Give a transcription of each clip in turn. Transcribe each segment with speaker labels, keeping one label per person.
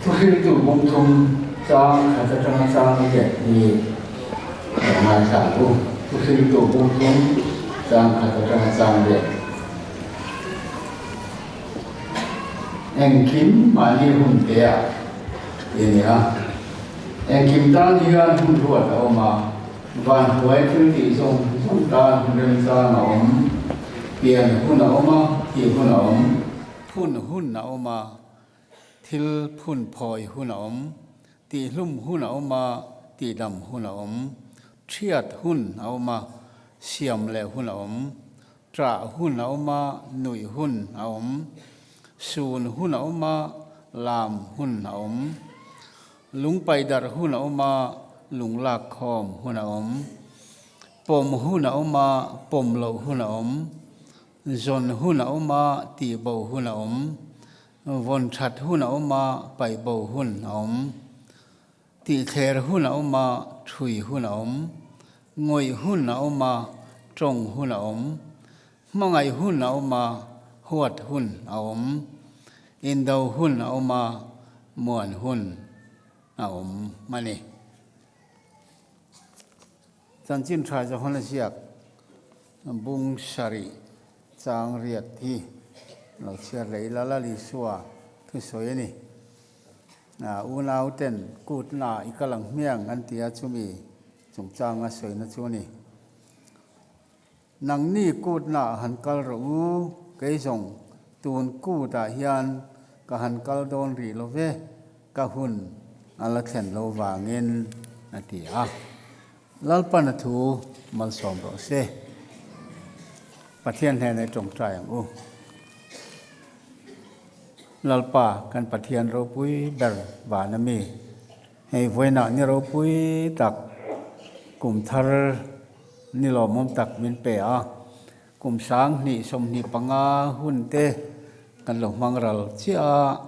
Speaker 1: Thuhriltu bung thum chang khat atanga chang leh hi lo ngaithla ang u. Thuhriltu bung thum chang khat atanga chang leh. Engkim mahni hun te ah i ni a. Engkim tan hian hun ruat a awm a, van hnuai thil tih zawng zawng tan hun remchang a awm. Pian hun a awm a, thih hun a awm. Phun hun a awm a, thil phun phawi hun a awm. Tihhlum hun a awm a, tihdam hun a awm. Thiat hun a awm a, siam leh hun a awm. Ṭah hun a awm a, nuih hun a awm. Sun hun a awm a, lam hun a awm. Lung paihdarh hun a awm a, lung lak khawm hun a awm. Pawm hun a awm a, pawm loh hun a awm. Zawn hun a awm a, tihbo hun a awm. Vawn ṭhat hun a awm a, paihbo hun a awm. Tihthler hun a awm a, ṭhui hun a awm. Ngawih hun a awm a, ṭawng hun a awm. Hmangaih hun a awm a, huat hun a awm. Indo hun a awm a, muan hun a awm a ni. Chanchin ṭha Johana ziak bung sarih chang riat hi lo chhiar leh ila Lal Isua thusawi a ni. Unau ten kutna i kal ang hmiang an ti a, chumi chungchanga sawina chu a ni. Nangni kutna ah han kal rawh u, kei zawng tun kut ah hian ka han kal dawn rih lo ve, ka hun a la thlen lo vangin a ti a. Lalpan a thu malsawm rawh se. Pathian hnenah i tawngtai ang u. Lalpa kan Pathian ropui ber van a mi. Hei vawiinah ni ropui tak kum thar ni lawmawm tak min pe a, kum 2025 hun te kan lo hmang ral chiah a,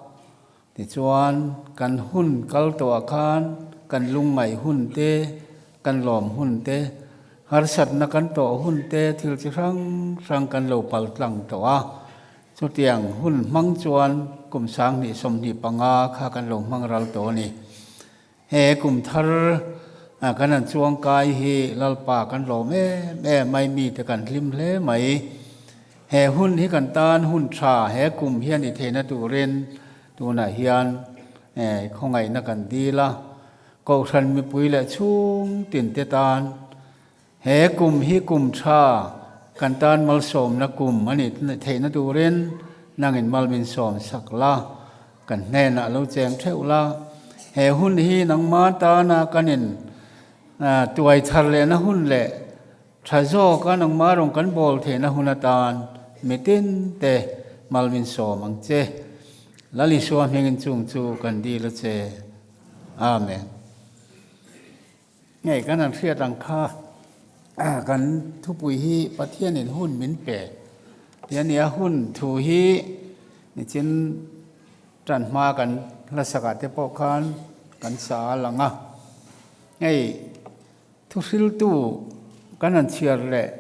Speaker 1: tichuan kan hun kal tawhah khan kan lungngaih hun te, kan lawm hun te, harsatna kan tawh hun te thil chi hrang hrang kan lo pal tlang tawh a. Chutiang hun hmang chuan kum 2025 kha kan lo hmang ral tawh a ni. He kum thar kan han chuang kai hi Lalpa kan lawm em em mai, mite kan hlim hle mai. He hun hi kan tan hun tha he kum hian i theihna turin tunah hian khawngaihna kan dil a. Kohhran mipui leh chhung tinte tan He kum hi kum tha kan tan malsawmna kum a nih theihna turin nangin mal min sawm sak la, kan hnenah lo cheng theuh la. He hun hi nangma tana kan in tuai thar lehna hun leh tha zawka nangma rawn kan bawl theihna hun atan mitin te mal min sawm ang che. Lal Isua hmingin chung chu kan dil a che. Amen. Ngei kan han hriat ang kha kan thupui hi Pathianin hun min pe tih a ni a, hun thu hi nichin tan hma kan hlasakah te pawh khan kan sa a lang a. Hei thuhriltu kan han chhiar leh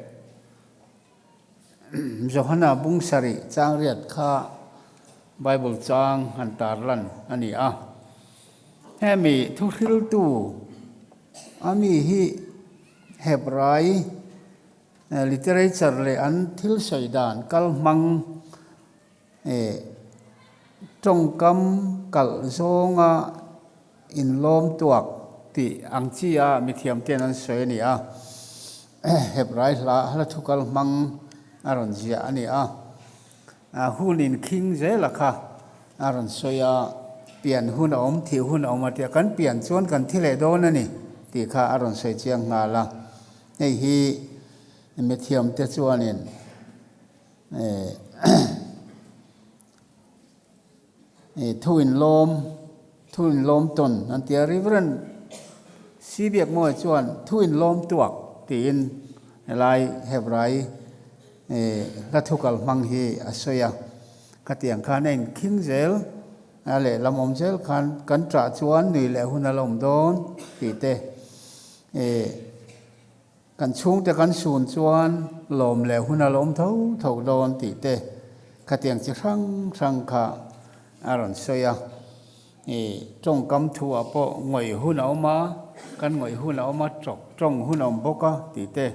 Speaker 1: Johana bung sarih chang riat kha Bible chang han tar lan a ni a. Hemi thuhriltu a mi hi Hebrai literature leh an thil sawi dan kal hmang tawngkam kalh zawnga inlawm tuak tih ang chi a mithiam ten an sawi a ni a. Hebrai hla hla thu kal hmang a rawn ziah a ni a. Hun inkhing zela kha a rawn sawi a, pian hun a awm, thih hun a awm a tia kan pian chuan kan thi leh dawn a ni tih kha a rawn sawi chiang nghal a. Hei hi mithiam te chuanin Thu inlawm, thu inlawm tawn an ti a, Reverend Si Biakmawia chuan thu inlawm tuak tiin helai Hebrai hla thu kal hmang hi a sawi a, khatiang khan a inkhing zel a lehlam awm zel khan kan ṭah chuan nui leh hun a la awm dawn tih te. Kan chhungte kan sun chuan lawm leh hun a lawm tho tho dawn tih te khatiang chi hrang hrang kha a rawn sawi a. Tawngkam thu ah pawh ngawih hun a awm a, kan ngawih hun a awm a, tawng hun a awm bawk a tih te.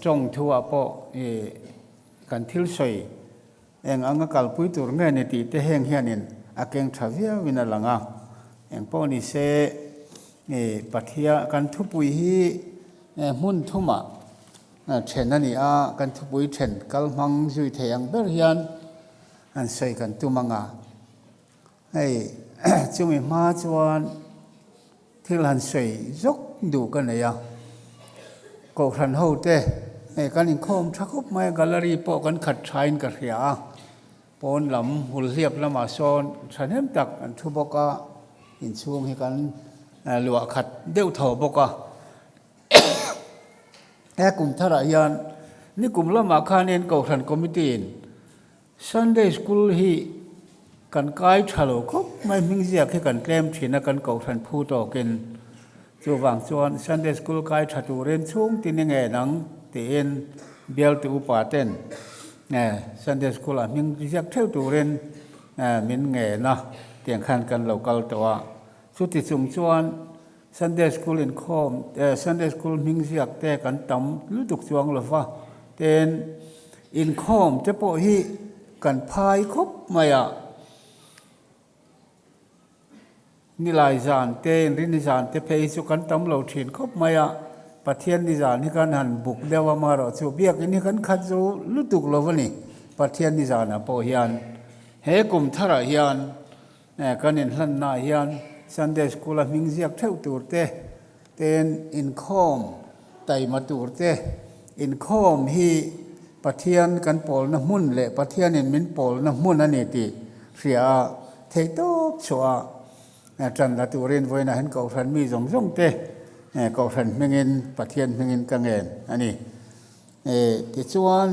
Speaker 1: Tawng thu ah pawh kan thil sawi eng anga kalpui tur nge ni tih te heng hianin a keng tha viauin a lang a. Eng pawh ni se Pathian kan thupui hi hmun thumah then a ni a, kan thupui then kal hmang zui thei ang ber hian an sawi kan tum ang a. Hei chumi hma chuan thil han sawi zawk duh ka nei a, Kohhran ho te hei kan inkhawm tha khawp mai a, gallery pawh kan khat thain ka hria a, pawn lam hulhliap lamah sawn thahnem tak an thu bawk a, inchhung hi kan luah khat deuh tho bawk a. He kum tharah hian nikum lamah khanin Kohhran Committee in Sunday School hi kan kai tha lo khawp mai, hming ziak hi kan tlem thin a, kan kohhran phu tawkin. Chuvang chuan Sunday School kai tha turin chhung tin i ngen ang tiin bialtu upa ten Sunday School ah hming ziak theuh turin min ngen a, tiang khan kan lo kal tawh a. Chuti chung chuan Sunday School inkhawm Sunday School hming ziak te kan tam lutuk chuang lo va, tin inkhawm te pawh hi kan phai khawp mai a, nilai zan te inrini zan te phei hi chu kan tam lo thin khawp mai a, Pathian ni zan hi kan han buk deuh a, amaherawhchu biakin hi kan khat zo lutuk lo a ni, Pathian ni zanah pawh hian he kum tharah hian Kan inhlannaah hian Sunday School-a hming ziak theuh tur te, ten inkhawm taima tur te, inkhawm hi Pathian kan pawlna hmun leh Pathianin min pawlna hmun a ni tih hria a, theihtawp chhuah a tan la turin vawiinah hian Kohhran mi zawng zawng te Kohhran hmingin Pathian hmingin ka ngen a ni. Tichuan.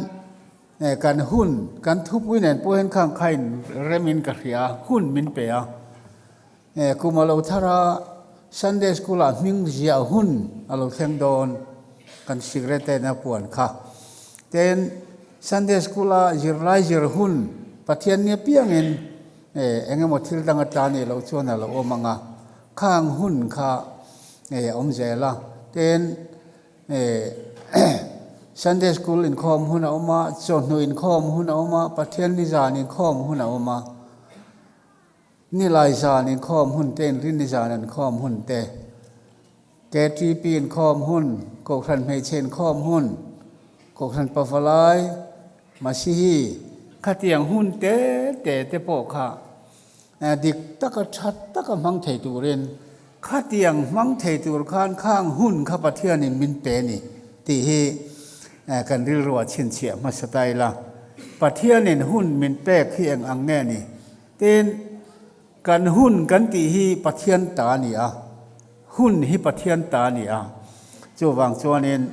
Speaker 1: Kan hun, kan thupui nen pawh hian khang kha in rem in ka hria a, hun min pe a. Kum a lo thar a, Sunday School ah hming ziah hun a lo thleng dawn, kan secretary na puan kha. Tin, Sunday School a zirlai zir hun Pathian nia piangin eng emaw thil dang a tla nih loh chuan a lo awm ang a, khang hun kha a awm zel a. Tin, Sunday School inkhawm hun a awm a, chawhnu inkhawm hun a awm a, Pathian ni zan inkhawm hun a awm a, Nilai zan inkhawm hun te, Inrinni zan inkhawm hun te, KTP inkhawm hun, Kohhran hmeichhe inkhawm hun, Kohhran Pavalai, Masihi, khatiang hun te te te pawh kha Dik taka tha taka hmang thei turin khatiang hmang thei tur khan khang hun kha Pathianin min pe ni tih hi kan rilruah chhinchhiah hmasa ta ila. Pathianin hun min pek hi eng ang nge ni? Tin, kan hun kan tih hi Pathian ta a ni a, hun hi Pathian ta a ni a. Chuvang chuanin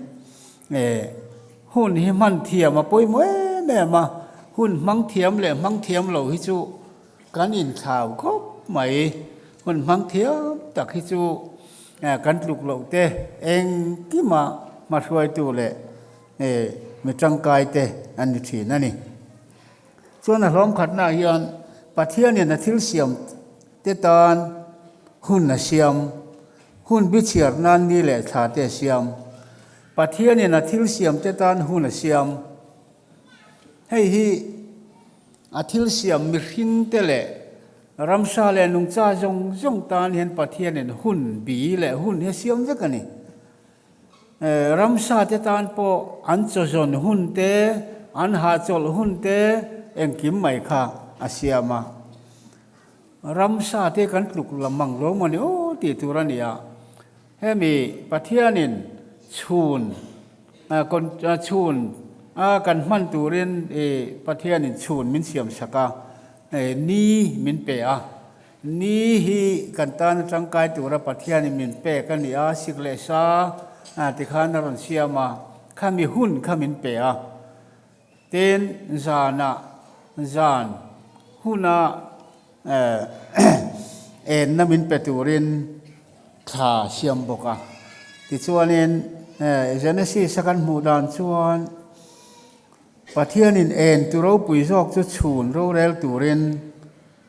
Speaker 1: hun hi hman thiam a pawimawh em em a, hun hmang thiam leh hmang thiam lo hi chu Kan inthlau khawp mai. Hun hmang thiam tak hi chu kan tluk loh te engkima hmahruaitu leh mi tangkai te an ni thin a ni. Chuan a hlawm khatnaah hian Pathianin a thil siam te tan hun a siam, hun bichhiar nan ni leh thla te a siam. Pathianin a thil siam te tan hun a siam. Hei hi a thil siam mihringte leh ramsa leh nungcha zawng zawng tan hian Pathianin hun bi leh hun hi a siam vek a ni. Ramsa te tan pawh an chawzawn hun te, an hahchawlh hun te engkim mai kha a siam a. Ramsa te kan tluk lam ang lo maw ni aw tih tur a ni a. Hemi Pathianin chhun chhun a kan hman turin Pathianin chhun min siam sak a, ni min pe a. Ni hi kan tana tangkai tura Pathianin min pek a ni a, sik leh sa tikhan a rawn siam a, khami hun kha min pe a. Tin, zanah zan huna enna min pe turin thla siam bawk a. Tichuanin Genesis a kan hmuh dan chuan Pathianin en tu ropui zawk chu chhun rorel turin.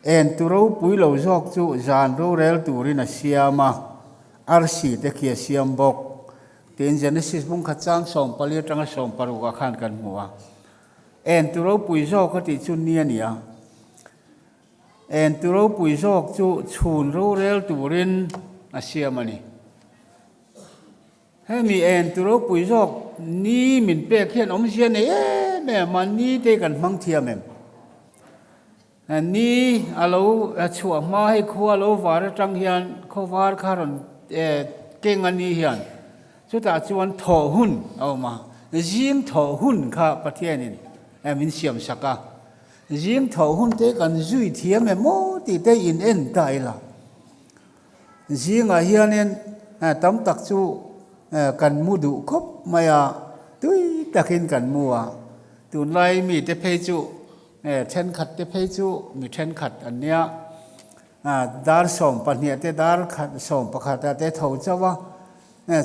Speaker 1: En tu ropui lo zawk chu zan rorel turin a siam a, arsi te khi a siam bawk. Tiin Genesis bung khat chang 14 atanga 16 ah khan kan hmu a. En tu ropui zawk a tih chu ni a ni a. En tu ropui zawk chu chhun rorel turin a siam a ni. Hemi en tu ropui zawk ni min pek hian awmzia nei em em a, ni te kan hmang thiam em? Ni a lo chhuah hma hei khua lo var atang hian khawvar kha rawn keng a ni hian chutah chuan thawh hun a awm a, zing thawh hun kha Pathianin min siam sak a, zing thawh hun te kan zui thiam em aw tih te in en ta ila. Zingah hianin tam tak chu kan mu duh khawp mai a, tui takin kan mu a, tunlai mite phei chu Thenkhat te phei chu mi thenkhat an nia, dar 12 te dar 11 ah te tho chauh a,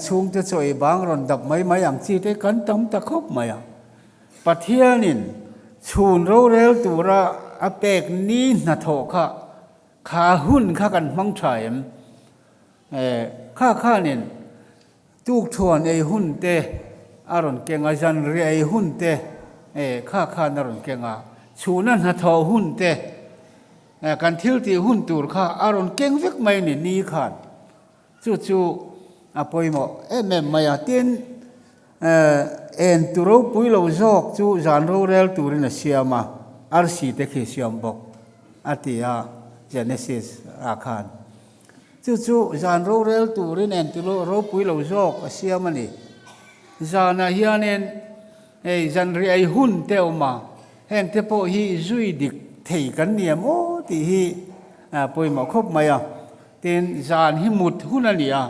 Speaker 1: chhungte chaw ei bang rawn dap mai mai ang chi te kan tam ta khawp mai a. Pathianin chhun rorel tura a pek ni hnathawh kha kha hun kha kan hmang tha em? Kha khanin Tukthuan ei hun te a rawn keng a, zanriah ei hun te kha khan a rawn keng a, chhuna hnathawh hun te kan thil tih hun tur kha a rawn keng vek mai a ni, ni khan. Chu chu a pawimawh em em mai a. Tin, en tu ropui lo zawk chu zan rorel turin a siam a, arsi te khi a siam bawk a ti a, Genesis ah khan. Chu chu zan rorel turin eng ti ropui lo zawk a siam a ni. Zanah hianin hei zanriah ei hun te a awm a, heng te pawh hi zui dik thei kan ni em aw tih hi pawimawh khawp mai a. Tin, zan hi mut hun a ni a,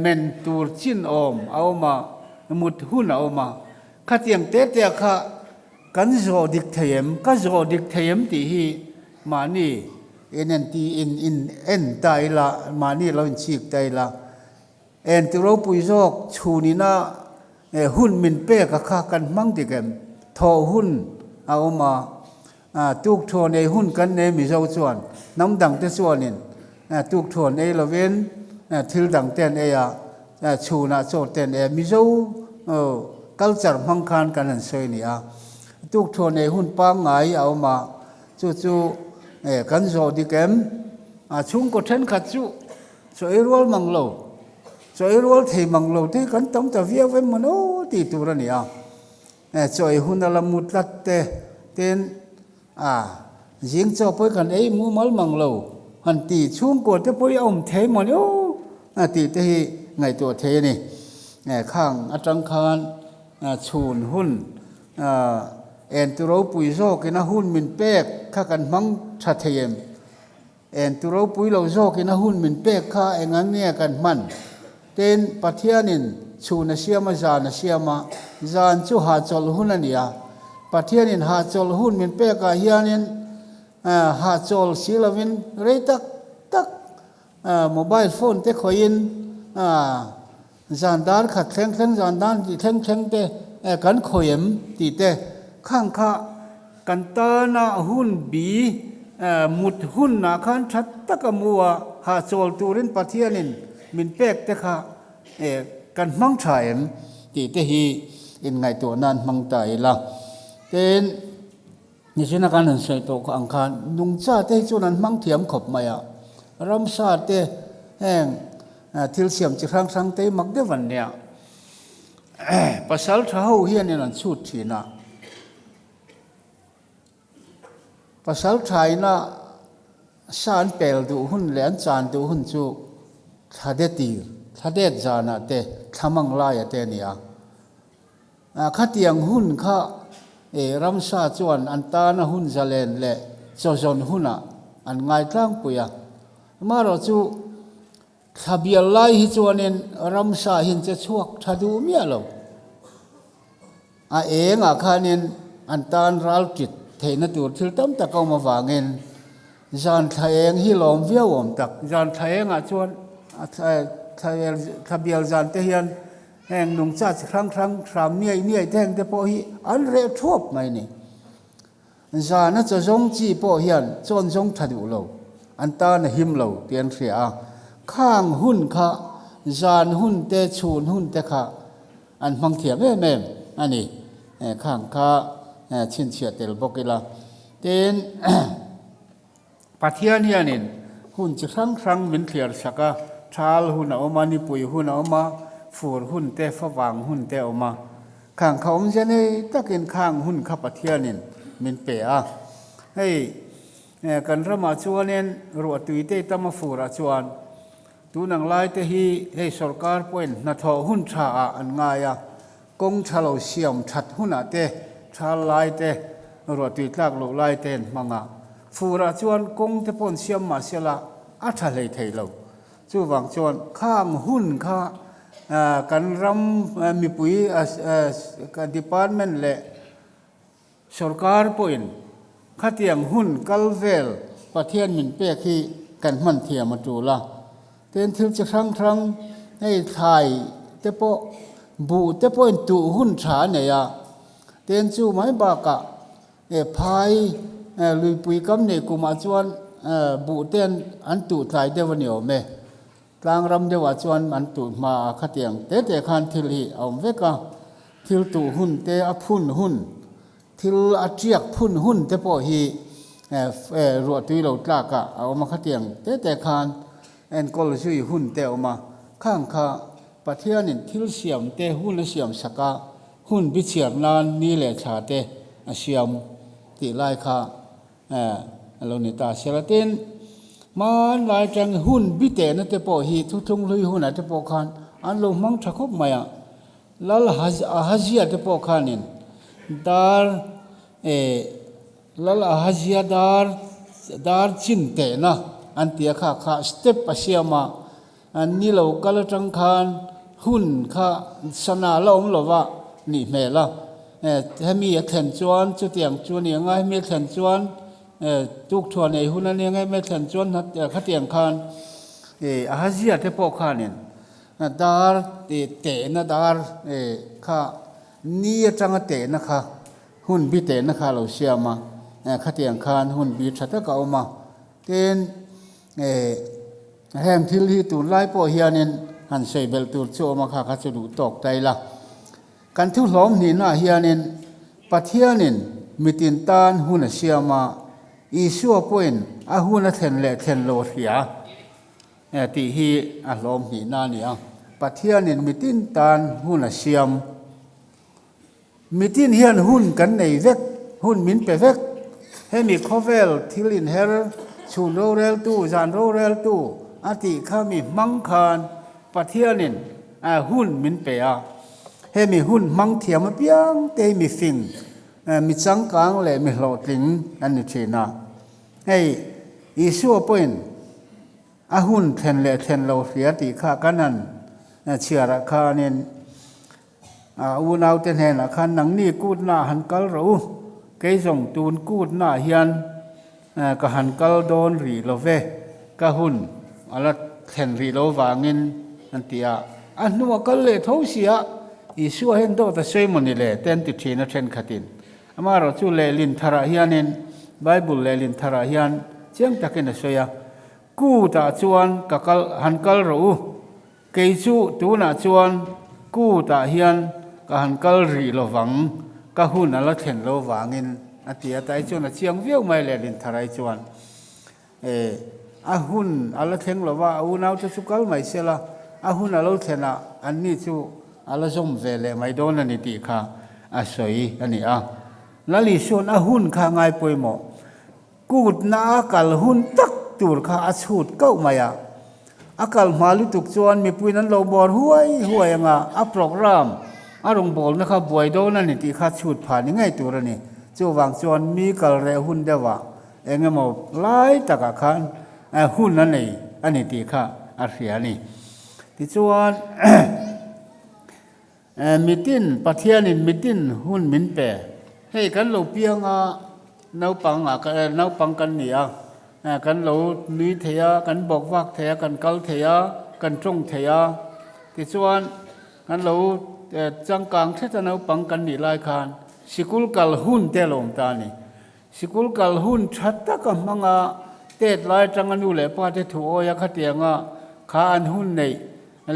Speaker 1: men tur chin awm a awm a, mut hun a awm a. Khatiang te te ah kha kan zawh dik thei em, ka zawh dik thei em tih hi mahni In en ti in in en ta ila, mahni lo inchik ta ila, en ti ropui zawk chhun ina hun min pek a kha kan hmang dik em? Thawh hun a awm a, tukthuan ei hun kan nei Mizo chuan, hnam dang te chuanin tukthuan ei lovin thil dang te an ei a, chhunah chaw te an ei a, Mizo culture hmang khan kan han sawi a ni a, tukthuan ei hun pangngai a awm a, Chu chu kan zawh dik em? A chhungkaw thenkhat chu chaw ei rual mang lo, chaw ei rual thei mang lo te kan tam ta viau em maw no tih tur a ni a. Chaw ei hun a la mu tlat te tin a zing chaw pawh kan ei mu mal mang lo han ti chhungkaw te pawh hi a awm thei maw ni aw tih te hi ngaihtuah thei a ni. Khang atang khan chhun hun En tu ropui zawkin a hun min pek kha kan hmang tha thei em? En tu ropui lo zawkin a hun min pek kha eng ang nge kan hman? Tin, Pathianin chhun a siam a, zan a siam a, zan chu hahchawlh hun a ni a. Pathianin hahchawlh hun min pekah hianin hahchawl si lovin rei tak tak mobile phone te khawihin Zan dar khat thleng thleng, zan dan tih thleng thleng te kan khawi em tih te khang kha kan tana hun bi mut hunah khan tha taka mu a hahchawl turin Pathianin min pek te kha kan hmang tha em tih te hi inngaihtuah nan hmang ta ila. Tin, nichina kan han sawi tawh ang khan nungcha te hi chuan an hmang thiam khawp mai a, ramsa te heng Thil siam chi hrang hrang te hi mak deuh an nia. Pasal tha ho hianin an chhut thin a. Pasal tha ina sa an pel duh hun leh an chan duh hun chu thla de tir, thla det zanah te, thla mang laia te a ni a. Khatiang hun kha ramsa chuan an tana hun zalen leh chawzawn hunah an ngai tlangpui a. Amaherawhchu, thla bial lai hi chuanin ramsa hian che chhuak tha duh miah lo. A engah khanin an tan ral tit theihna tur thil tam tak a awm avangin zan thla eng hi lawm viau awm tak. Zan thla engah chuan thla bial zan te hian heng nungcha chi hrang hrang hram niaih niaih te heng te pawh hi an reh thuap mai a ni. Zana chaw zawng chi pawh hian chawn zawng tha duh lo, an tan a him lo tih an hria a. Khang hun kha zan hun te chhun hun te kha an hmang thiam em em a ni. Khang kha chhinchhiah tel bawk ila. Tin, Pathian hianin hun chi hrang hrang min thliar sak a, thal hun a awm a, nipui hun a awm a, fur hun te, favang hun te a awm a. Khang kha awmzia nei takin khang hun kha Pathianin min pe a. Hei kan ramah chuanin ruahtui te tam a furah chuan tun ang lai te hi hei sorkar pawhin hnathawh hun tha ah an ngai a, kawng tha lo siam that hunah te thal lai te ruahtui tlak loh lai te an hmang a. Furah chuan kawng te pawh an siam mah sela a tha hlei thei lo. Chuvang chuan khang hun kha kan ram mipui department leh Sorkar pawhin khatiang hun kal vel Pathian min pek hi kan hman thiam a tul a. Tin, thil chi hrang hrang hei thlai te pawh buh te pawhin tuh hun tha a nei a. Tin, chu mai bakah phai luipui kam nei kumah chuan buh te an tuh tlai deuh a ni awm e. Tlang ram deuhah chuan an tuh hma a khatiang te te khan thil hi a awm vek a, thil tuh hun te, a phun hun, thil a tiak phun hun te pawh hi ruahtui lo tlak ah a awm a khatiang te te khan enkawl zui hun te a awm a, khang kha Pathianin thil siam te hun a siam sak a, hun bichhiar nan ni leh thla te a siam tih lai kha A lo ni ta sela. Tin, hmanlai atang hun bitehna te pawh hi thuthlung hlui hunah te pawh khan an lo hmang tha khawp mai a. Lal Ahazia te pawh khanin dar Lal Ahazia dar dar chin tehna an ti a kha kha step a siam a, an ni lo kal atang khan hun kha sana la awm lova nih hmel a, hemi a thlen chuan chutiang chu a ni ang a, hemi a thlen chuan tukthuah nei hun a ni ang a, hemi a thlen chuan khatiang khan a hazia te pawh khanin dar tehna dar kha ni atanga tehna kha hun bi tehna kha a lo siam a, khatiang khan hun bi tha tak a awm a, tin Heng thil hi tunlai pawh hianin han sawi belh tur chu awm a kha kha chu duh tawk ta ila. Kan thu hlawm hnihnaah hianin Pathianin mitin tan hun a siam a, Isua pawhin a hun a thlen leh thlen lo a hria tih hi a hlawm hnihna a ni a. Pathianin mitin tan hun a siam. Mitin hian hun kan nei vek, hun min pe vek. Hemi khawvel thil inher, chhun roreltu, zan roreltu a tih kha mi hmang khan Pathianin hun min pe a. Hemi hun hmang thiam apiang te hi mi fing, mi changkang leh mi hlawhtling an ni thin a. Hei Isua pawhin a hun thlen leh thlen lo hria tih kha kan han chhiarah khanin, A unaute hnenah khan nangni kutnaah han kal rawh u, kei zawng tun kutnaah hian ka han kal dawn rih lo ve, ka hun a la thlen rih lo vangin an ti a. A hnuah kal leh tho si a, Isua hian dawt a sawi maw ni le te an ti thin a thenkhatin. Amaherawh chu lehlin tharah hianin, Bible lehlin tharah hian chiang takin a sawi a, Kutah chuan ka kal han kal rawh u, Kei chu tunah chuan kut ah hian ka han kal rih lo vang, ka hun a la thlen lo vangin a ti a, tai chuan a chiang viau mai leh Lintharai chuan e a hun a la thleng lo va, a unaute chu kal mai sela, a hun a lo thlen ah anni chu a la zawm ve leh mai dawn a ni tih kha a sawi a ni a. Lalisuan a hun kha a ngai pawimawh. Kutna a kal hun tak tur kha a chhut kauh mai a, a kal hma lutuk chuan mipuiin an lo bawr huai huai ang a, a program a rawngbawlna kha buai dawn a ni tih kha chhut phah ni ngei tur a ni. Chuvang chuan mi kal reh hun deuhah eng emaw lai takah khan hun a nei a ni tih kha a hria a ni. Tichuan Mitin, Pathianin mitin hun min pe. Hei kan lo piang a, naupang ah naupang kan ni a, kan lo nui thei a, kan bawk vak thei a, kan kal thei a, kan tawng thei a, tichuan kan lo changkang thet a naupang kan nih lai khan sikul kal hun te a lo awm ta a ni. Sikul kal hun tha taka hmanga tet lai atanga nu leh pa te thu awia khatianga kha an hun neih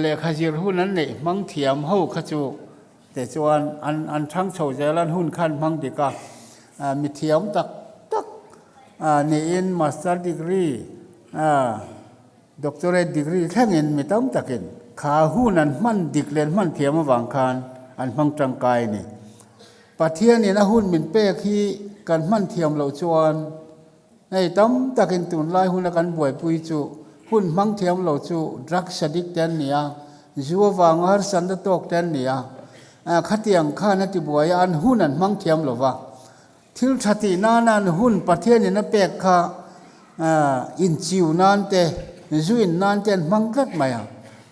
Speaker 1: lehkha zir hun an neih hmang thiam ho kha chu te chuan an an thang chho zel an hun khan hmang dik a, mi thiam tak tak niin master degree Doctorate degree thlengin mi tam takin kha hun an hman dik leh an hman thiam avang khan an hmang tangkai a ni. Pathianin a hun min pek hi kan hman thiam loh chuan hei tam takin tunlai huna kan buaipui chu hun hmang thiam lo chu drugs addict te an ni a, zu avanga harsatna tawk te an ni a, khatiang khan a tibuai a, an hun an hmang thiam lo va. Thil tha tih nana an hun Pathianin a pek kha inchiu nan te, zu in nan te an hmang tlat mai a.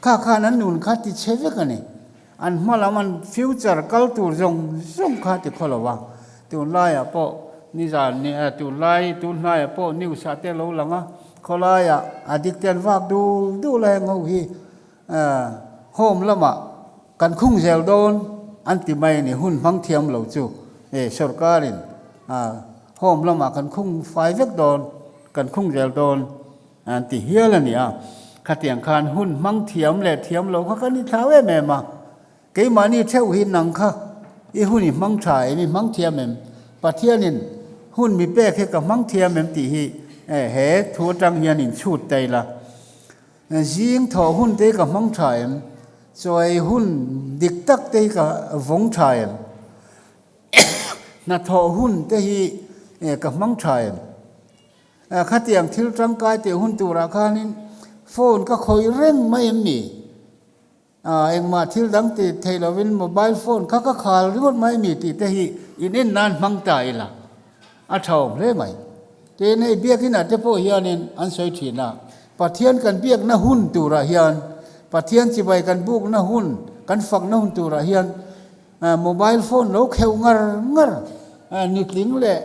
Speaker 1: Kha khan an nun kha ti chhe vek a ni. An hma lam an future kal tur zawng zawng kha ti khaw lo va. Tunlaiah pawh nizan ni tunlai tunhnaiah pawh news ah te a lo lang a, khawlaiah addict te an vak dul dul a heng ho hi Home lamah kan khung zel dawn an ti mai a ni, hun hmang thiam lo chu e sorkarin home lamah kan khung fai vek dawn, kan khung zel dawn an ti hial a ni a. Khatiang khan hun hmang thiam leh thiam lo kha kan inthlau em em a, keimahni theuh hi nang kha i hun i hmang tha em, i hmang thiam em, Pathianin hun mi pek hi ka hmang thiam em tih hi he thu atang hian inchhut ta ila. Zing thawh hun te hi ka hmang tha em? Chawi hun dik tak te hi ka vawng tha em? Hnathawh hun te hi ka hmang tha em? Khatiang thil tangkai tih hun turah khanin phone ka khawih reng mai em ni? Engmah thil dang ti thei lovin mobile phone kha ka khal ringawt mai mi tih te hi in en nan hmang ta ila a tha awm hle mai. Tin hei biakinah te pawh hianin an sawi thin a, Pathian kan biakna hun turah hian, Pathian chibai kan bukna hun, kan fakna hun turah hian mobile phone lo kheuh ngar ngar nutling leh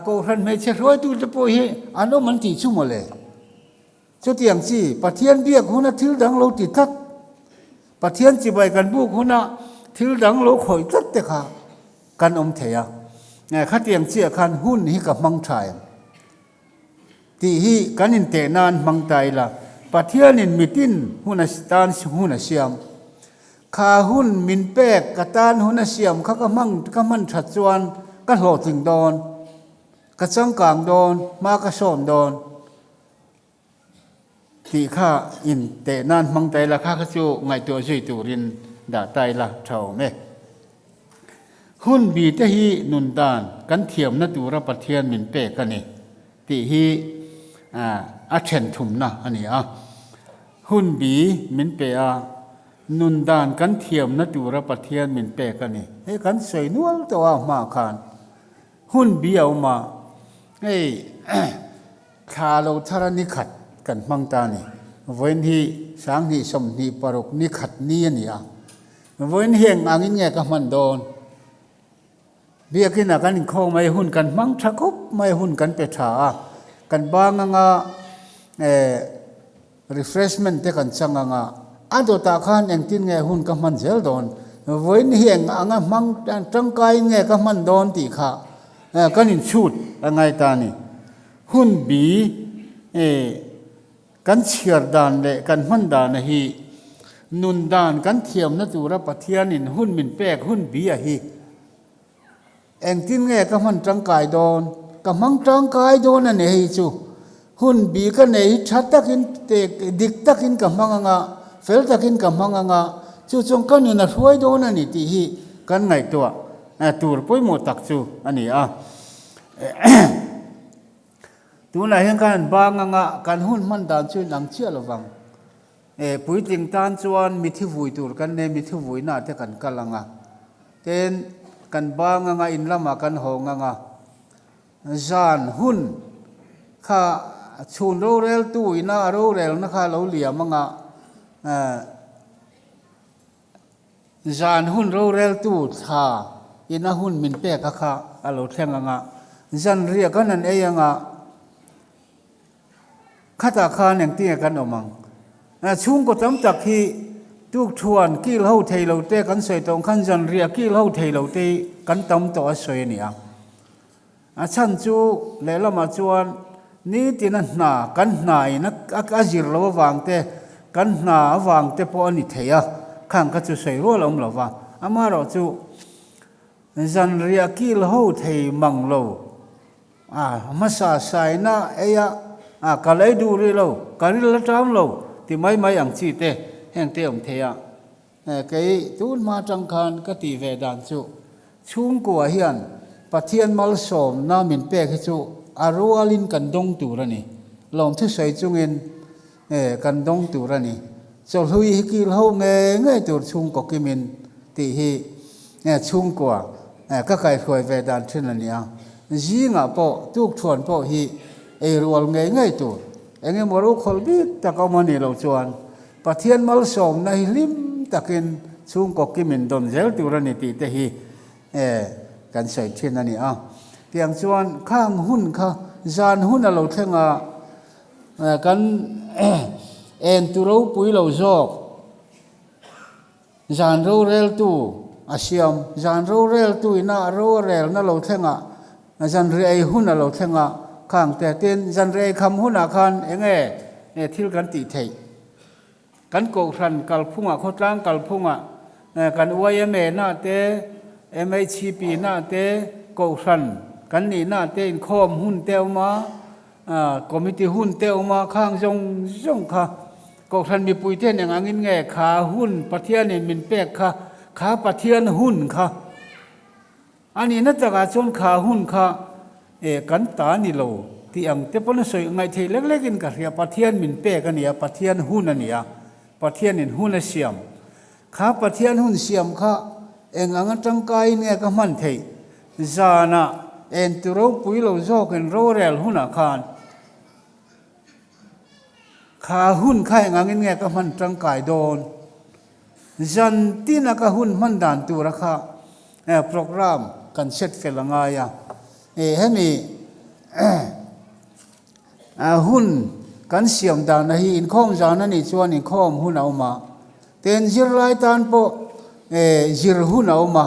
Speaker 1: Kohhran hmeichhe hruaitute pawh hi an awm an tih chu mawle. Chutiang chi, Pathian biak huna thil dang lo ti tlat, Pathian chibai kan buk huna thil dang lo khawih tlat te kha kan awm thei a. Khatiang chiah khan hun hi ka hmang tha em? Tih hi kan inteh nan hmang ta ila, Pathianin mitin hun a tan hun a siam. Kha hun min pek ka tan hun a siam kha ka hmang ka hman that chuan ka hlawhtling dawn, ka changkang dawn, hma ka sawn dawn. Tih kha in teh nan hmang ta ila kha kha chu ngaihtuah zui turin dah ta ila tha awm e. Hun bi te hi nun dan kan thiamna tura Pathian min pek a ni tih hi a then thumna a ni a. Hun bi min pe a, nun dan kan thiamna tura Pathian min pek a ni. Hei kan sawi nual tawh a hmaah khan hun bi a awm a, hei Thla lo thar a ni khat kan hmang ta a ni. Vawiin hi 20 26 ni khat ni a ni a. Vawiin hi eng angin nge ka hman dawn? Biakinah kan inkhawm mai hun kan hmang tha khawp mai hun kan pe tha a. Kan bang anga eh refreshment te kan chang anga a dawtah khan engtin nge hun ka hman zel dawn? Vawiin hi eng anga hmang tangkaiin nge ka hman dawn tih kha kan inchhut a ngai ta a ni. Hun bi kan chhiar dan leh kan hman dana hi nun dan kan thiamna tura Pathianin hun min pek hun bi a hi engtin nge ka hman tangkai dawn? Ka hmang tangkai dawn a ni hei chu. Hun bi ka nei hi tha takin dik takin ka hmang anga, fel takin ka hmang anga, chu chuan ka nun a hruai dawn a ni tih hi kan ngaihtuah tur pawimawh tak chu a ni a. Tunah hian kan han bang anga kan hun hman dan chu inang chiah lo vang. E, puitling tan chuan mithi vui tur kan nei, mithi vuina te kan kal anga. Tin, kan bang anga in lamah kan hawng anga. Zan hun kha chhun roreltu ina a rorelna kha a lo liam anga. E, Zan hun roreltu thla in a hun min pek a kha a lo thleng ang a, zan riah kan han ei ang a, khatah khan engtinge kan awm ang? Chhungkaw tam tak hi tukthuan kil ho thei lo te kan sawi tawh ang khan zan riah kil ho thei lo te hi kan tam tawh a sawi a ni a. A chhan chu lehlamah chuan nitina hna kan hnain a zir loh avang te, kan hna avang te pawh a ni thei a, khang kha chu sawi rual a awm lo va. Amaherawhchu zanriah kil ho thei mang lo, a hmasa saina ei a, a ka lei duh rih lo, ka ril a ṭam lo ti mai mai ang chi te heng te awm thei a. Kei tun hma atang khan ka tih ve dan chu chhungkua hian Pathian malsawmna min pek hi chu a rualin kan dawng tur a ni. Lawmthu sawi chungin kan dawng tur a ni. Chawhlui hi kil ho ngei ngei tur chhungkaw kimin tih hi chhungkua ka kaihruai ve dan thin a ni a. Zingah pawh tukthuan pawh hi ei rual ngei ngei tur eng emaw rukhawlh bik tak a awm a nih loh chuan Pathian malsawmna hi hlim takin chhungkaw kimin dawn zel tur a ni tih te hi kan sawi thin a ni a. Tiang chuan khang hun kha zan hun a lo thleng a, kan en tu ropui lo zawk zan roreltu a siam, zan roreltu ina a rorelna lo thleng a, zan riah ei hun a lo thleng a, khang te tin zan riah ei kham hunah khan eng nge thil kan tih theih? Kan kohhran kalphungah, khawtlang kalphungah kan YMA na te, MHCP na te, kohhran kan nihna te inkhawm hun te a awm a, committee hun te a awm a, khang zawng zawng kha kohhran mipui te eng angin nge kha hun Pathianin min pek kha, kha Pathian hun kha A nihna takah chuan kha hun kha e kan ta ni lo tih ang te pawn a sawi ngaihtheih lek lekin ka hria. Pathian min pek a nia, Pathian hun a nia, Pathianin hun a siam. Kha Pathian hun siam kha eng anga tangkaiin nge ka hman theih? Zanah en tu ropui lo zawkin rorel hunah khan kha hun kha eng angin nge ka hman tangkai dawn? Zan tina ka hun hman dan tura kha program kan set fel a ngai a, hemi hun kan siam dana hi inkhawm zan a nih chuan inkhawm hun a awm a, tin zirlai tan pawh zir hun a awm a,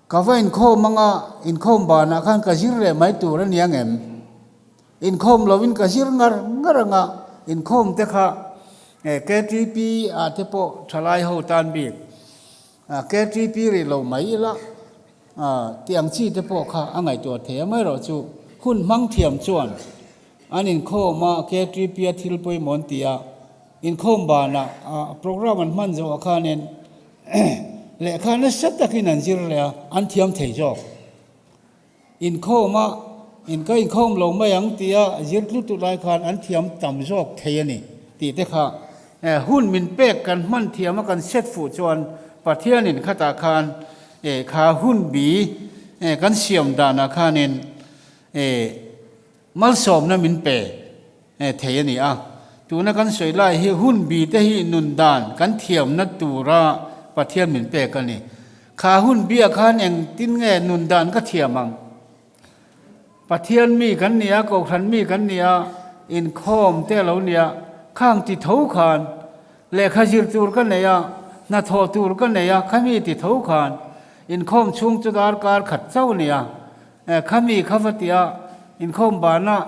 Speaker 1: ka va inkhawm anga inkhawm banah khan ka zir leh mai tur a ni ang em? Inkhawm lovin ka zir ngar ngar anga inkhawm te kha KTP ah te pawh thalai ho tan bik KTP rih lo mai ila tih ang chi te pawh kha a ngaihtuah thei a amaherawh chu hun hmang thiam chuan an inkhawm a KTP a thil pawimawh an ti a inkhawm banah program an hman zawh ah khanin lehkha nasa takin an zir leh a an thiam thei zawk. Inkhawm a, in ka inkhawm lo mai ang tia zir tlut tlut lai khan an thiam tam zawk thei a ni tih te kha hun min pek kan hman thiam a kan set fuh chuan Pathianin khatah khan kha hun bi kan siam danah khanin malsawmna min pe thei a ni a. Tuna kan sawi lai hi hun bi te hi nun dan kan thiamna tura Pathian min pek a ni. Kha hun biah khan engtin nge nun dan ka thiam ang? Pathian mi kan ni a, Kohhran mi kan ni a, inkhawm te a lo ni a, khang ti tho khan lehkha zir tur ka nei a, hnathawh tur ka nei a, khami ti tho khan inkhawm chhung chu darkar khat chauh a ni a, khami kha va ti a, inkhawm banah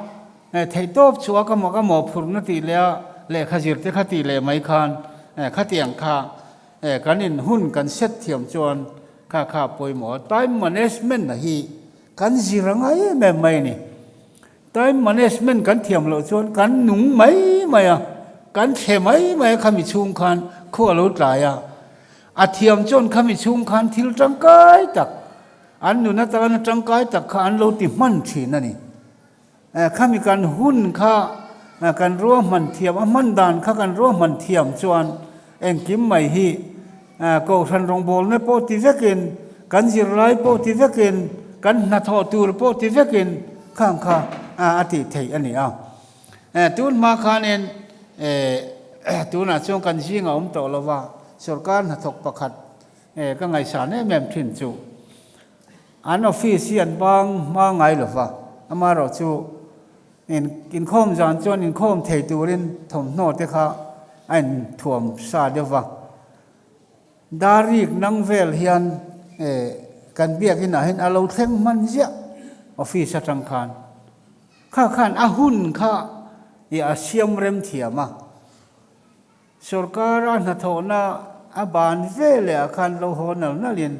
Speaker 1: Theihtawp chu a ka mawk a mawhphurhna tih leh a lehkha zir te kha tih leh mai khan khatiang kha kan in hun kan set thiam chuan kha kha pawimawh a. Time management a hi kan zir a ngai em em mai a ni. Time management kan thiam loh chuan kan nung mai mai a, kan thle mai mai a khami chhung khan khu a lo tlai a. A thiam chuan khami chhung khan thil tangkai tak, an nun atana tangkai tak kha an lo ti hman thin a ni. Khami kan hun kha kan ruahman thiam, a hman dan kha kan ruahman thiam chuan engkim mai hi Kohhran rawngbawlna pawh ti vekin, kan zirlai pawh ti vekin, kan hnathawh tur pawh ti vekin khang kha a tih theih a ni a. Tun hma khanin tunah chuan kan zing a awm tawh lo va, sorkar hnathawk pakhat ka ngaihsan em em thin chu. An office hi an bang hma ngai lo va, amaherawh chu inkhawm zan chuan inkhawm thei turin thawmhnaw te kha a inthuam sa deuh va. Darik nang vel hian kan biakinah hian a lo thleng hman ziah. Office atang khan. Kha khan a hun kha i a siam rem thiam a. Sorkar a hnathawhna a ban ve leh ah khan lo haw nal nalin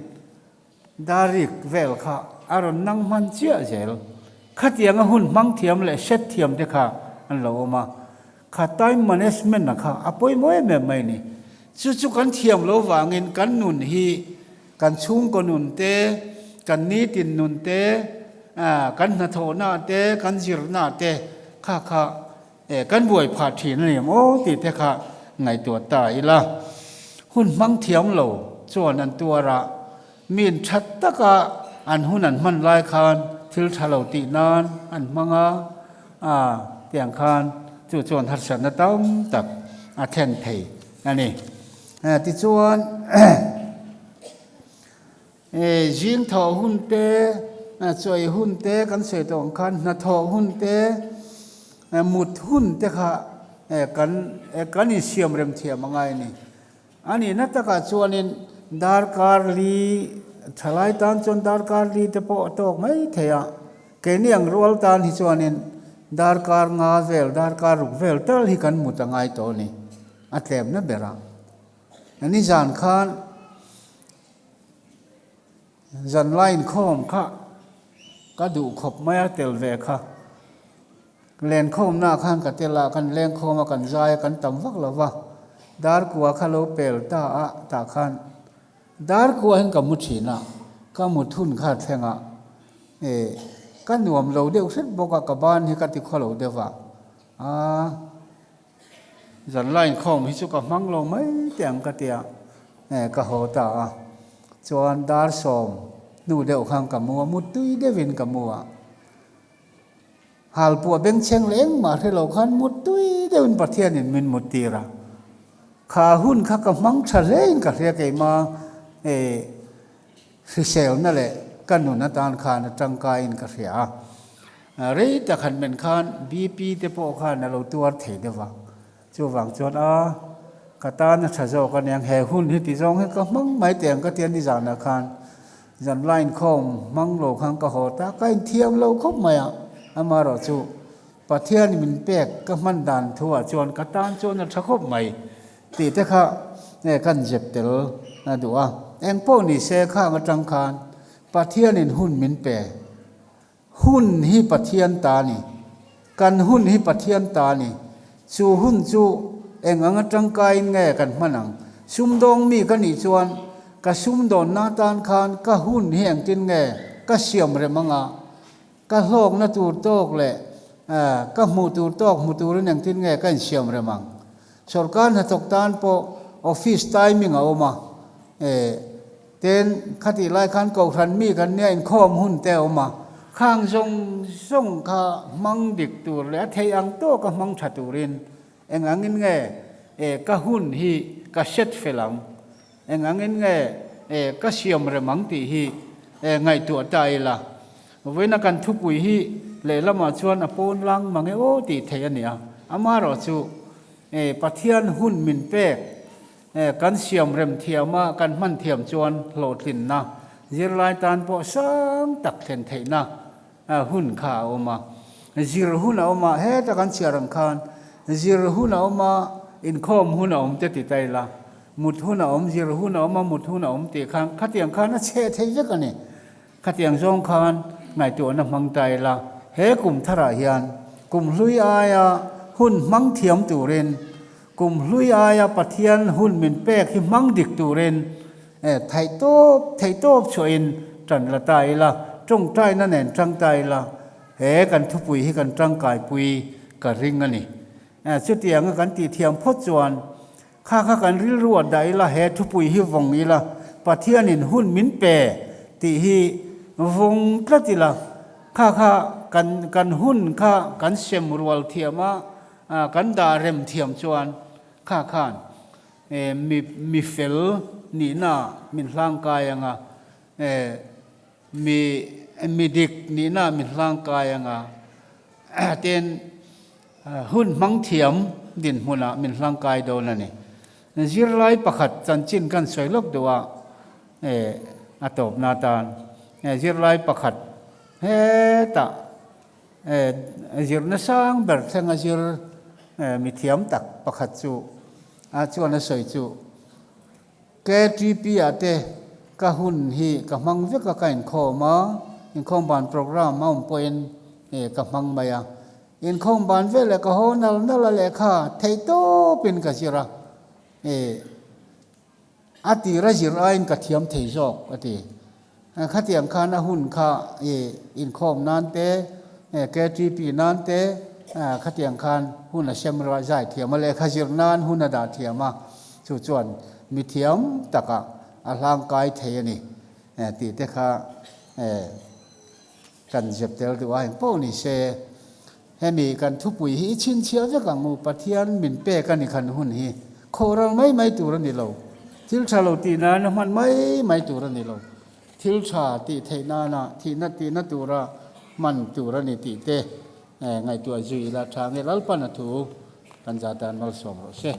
Speaker 1: darik vel kha a rawn nang hman chiah zel. Khatianga hun hmang thiam leh hret thiam te kha an lo awm a. Kha time management a kha a pawimawh em em mai ni. Chu chu kan thiam lo vangin kan nun hi kan chhungkaw nun te, kan nitin nun te, kan hnathawhna te, kan zirna te kha kha kan buai phah thin a ni maw tih te kha ngaihtuah ta ila. Hun hmang thiam lo chuan an tuar a, min that taka an hun an hman lai khan thil tha lo tih nan an hmang a, a tiang khan chu chuan harsatna tam tak a thlen thei a ni. Tichuan zing thawh hun te, chawi hun te kan sawi tawh ang khan hnathawh hun te, mut hun te kha kan kan insiam rem thiam a ngai a ni. A nihna takah chuanin darkar li thalai tan chuan darkar li te pawh a tawk mai thei a, keini ang rual tan hi chuanin darkar nga vel, darkar ruk vel tal hi kan mut a ngai tawh a ni, a tlemna ber a. Nizan khan zan line khawm kha ka duh khawp mai a tel ve kha. Lenkhawmna ah khan ka tel a, kan lengkhawm a, kan zai a, kan tam vak lo va. Darkua kha lo pel ta a, tah khan darkua hian ka mu thin a, ka mu thun kha thleng a, eh ka nuam lo deuh hret bawk a, ka ban hi ka ti khaw lo deuh va, aa zan line khawm hi chu ka hmang lo mai teh ang ka tia, eh ka haw ta a, chuan dar sawm hnu deuh khan ka mu a, mu tui deuhin ka mu a. Halpuah bengchheng leh engmah hre lo khan mut tui deuhin Pathianin min mut tir a. Kha hun kha ka hmang tha hlein ka hria keima eh hriselna leh ka nun atan khan a tangkaiin ka hria a. Rei tak han men khan BP te pawh khan a lo tuar thei deuh a. Chuvang chuan a ka tan a tha zawk a niang he hun hi ti zawng hi ka hmang mai teh ang ka ti a ni zanah khan zan line khawm hmang lo khan ka haw ta ka inthiam lo khawp mai a amaherawh chu Pathian min pek ka hman dan thu ah chuan ka tan chuan a tha khawp mai tih te kha nge kan zep tel a duh a engpawh ni se khang atang khan Pathianin hun min pe. Hun hi Pathian ta a ni. Kan hun hi Pathian ta a ni. Chu hun chu eng anga tangkaiin nge kan hman ang? Sumdawng mi ka nih chuan ka sumdawnna atan khan ka hun hi engtin nge ka siam rem anga? Ka hlawkna tur tawk leh ka hmuh tur tawk hmu turin engtin nge ka insiam rem ang? Sorkar hnathawk tan pawh office timing a awm a. Tin, khatih lai khan Kohhran mi kan nia inkhawm hun te a awm a, khang zawng zawng kha hmang dik tur leh a theih ang tawka hmang tha turin eng angin nge e ka hun hi ka hret fel ang, eng angin nge e ka siam rem ang tih hi e ngaihtuah ta ila. Vawiina kan thupui hi lehlamah chuan a pawn lang mang e aw tih theih a ni a, amaherawhchu e Pathian hun min pek Kan siam rem thiam a, kan hman thiam chuan hlawhtlinna, zirlai tan pawh sang tak thlen theihna hun kha a awm a. Zir hun a awm a, heta kan chhiar ang khan zir hun a awm a, inkhawm hun a awm te ti ta ila, mut hun a awm, zir hun a awm a, mut hun a awm tih khan khatiang khan a chheh thei vek a ni. Khatiang zawng khan ngaihtuahna hmang ta ila, he kum tharah hian kum hlui aia hun hmang thiam turin, kum hlui aia Pathian hun min pek hi hmang dik turin theihtawp theihtawp chhuahin tan la ta ila, tawngtaina nen tang ta ila, he kan thupui hi kan tangkaipui ka ring a ni. Chutianga kan tihthiam phawt chuan Kha kha kan rilru a dah ila, he thupui hi vawng ila, Pathianin hun min pe tih hi vawng tlat ila, kha kha kan kan hun kha kan sem rual thiam a, kan dah rem thiam chuan kha khan mi mi fel nihna min hlangkai ang a, mi mi dik nihna min hlangkai ang a, tin Hun hmang thiam dinhmunah min hlangkai dawn a ni. Zirlai pakhat chanchin kan sawi lawk duh a, a tawpna atan zirlai pakhat Hetah zirna sang ber thlenga zir mithiam tak pakhat chu a chuan a sawi chu KTP ah te ka hun hi ka hmang vek a, ka inkhawm a, inkhawm ban program a awm pawhin ka hmang mai a. Inkhawm ban veleh ka haw nal nal a lehkha theih tawpin ka zir a. A tir a zir aiin ka thiam thei zawk, a ti. Khatiang khan a hun kha i inkhawm nan te, KTP nan te khatiang khan hun a sem ruah zai thiam a, lehkha zir nan hun a dah thiam a, chu chuan mi thiam takah a hlangkai thei a ni tih te kha kan zep tel duh a, engpawh ni se hemi kan thupui hi i chhinchhiah vek ang u, Pathian min pek a ni khan hun hi khawhral mai mai tur a ni lo, thil tha lo tih nana hman mai mai tur a ni lo, thil tha tih theih nana thihna tihna tura hman tur a ni tih te ngaihtuah zui ila tha nge Lalpan a thu kan za tan malsawm rawh se.